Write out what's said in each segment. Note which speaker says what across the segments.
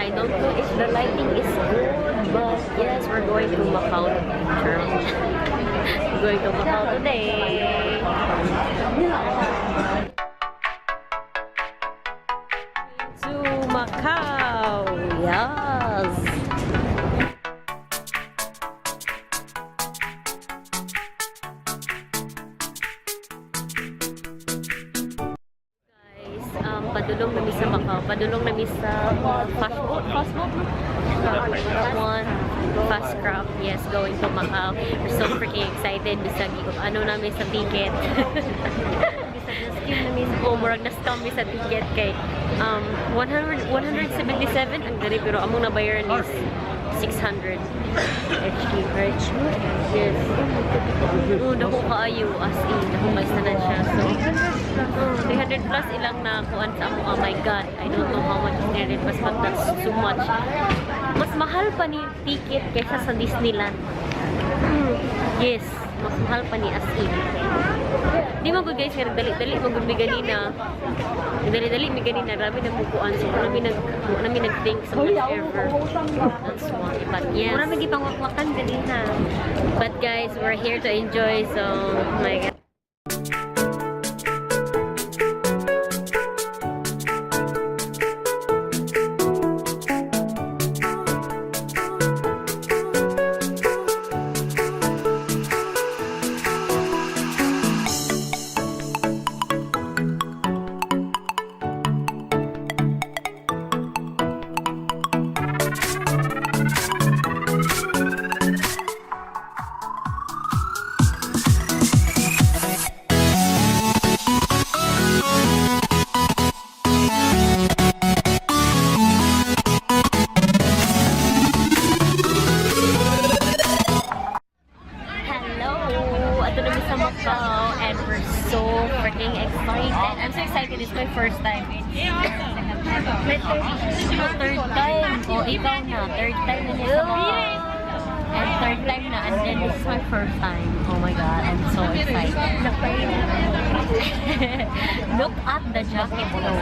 Speaker 1: I don't know if the lighting is good, but yes, we're going to Macau today. We're going to Macau today. To Macau! Yes! Guys, padulong na mi sa Macau. Padulong na mi sa fast boat. Fast boat, no? That one. Fast craft. Yes, going to Macau. We're so freaking excited. Bisag ano namin sa ticket.
Speaker 2: Bisag na-scam na mi sa
Speaker 1: Oh, murag na-scam mi sa ticket kay 100, 177 ang diri, pero among nabayaran is 600 HK, right? Yes. Oh, dako kaayo, as in, dako kaayo tanan siya. So, 300 plus ilang na kuan sa amo. Oh my God, I don't know how much is 300 plus, but that's too much. Mas mahal pa ni ticket kaysa sa Disneyland. Yes, mas mahal pa ni, as in. Di mo gud, guys, nga nagdali-dali mo gud mi ganina. Nagdali-dali mi ganina, grabe na mukuan. So, wala mi nag-think so much ever. That's why. But yes.
Speaker 2: Mura mi gipangwakwakan ganina.
Speaker 1: But guys, we're here to enjoy, so my God. Hello! Adto na mi sa Macau and we're so freaking excited. I'm so excited. It's my first time. It's my third time. Oh, ikaw na. Third time na niya sa Macau. And third time na. And then this is my first time. Oh my God. I'm so excited. Look at the jacket though.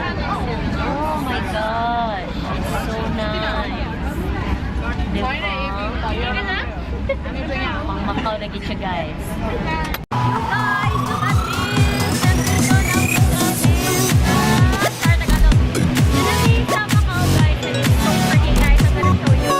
Speaker 1: Oh my gosh. It's so nice. Diba? Pang Macau lagi siya, guys. Guys, look at this! Nandito na po kami sa Tagalog. Nandito sa Macau, guys. And it's so freaking nice. I'm gonna show you.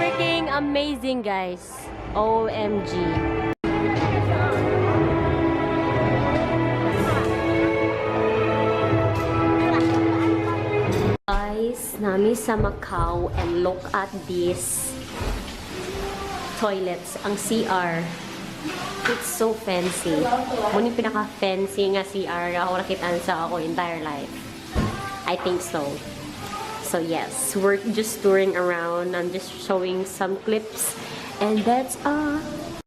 Speaker 1: Freaking amazing, guys. OMG. Guys, naa mi sa Macau and look at this toilets, ang CR. It's so fancy. Mao yung pinaka-fancy nga CR nga ako nakitaan sa ako entire life. I think so. So yes, we're just touring around. I'm just showing some clips. And that's all.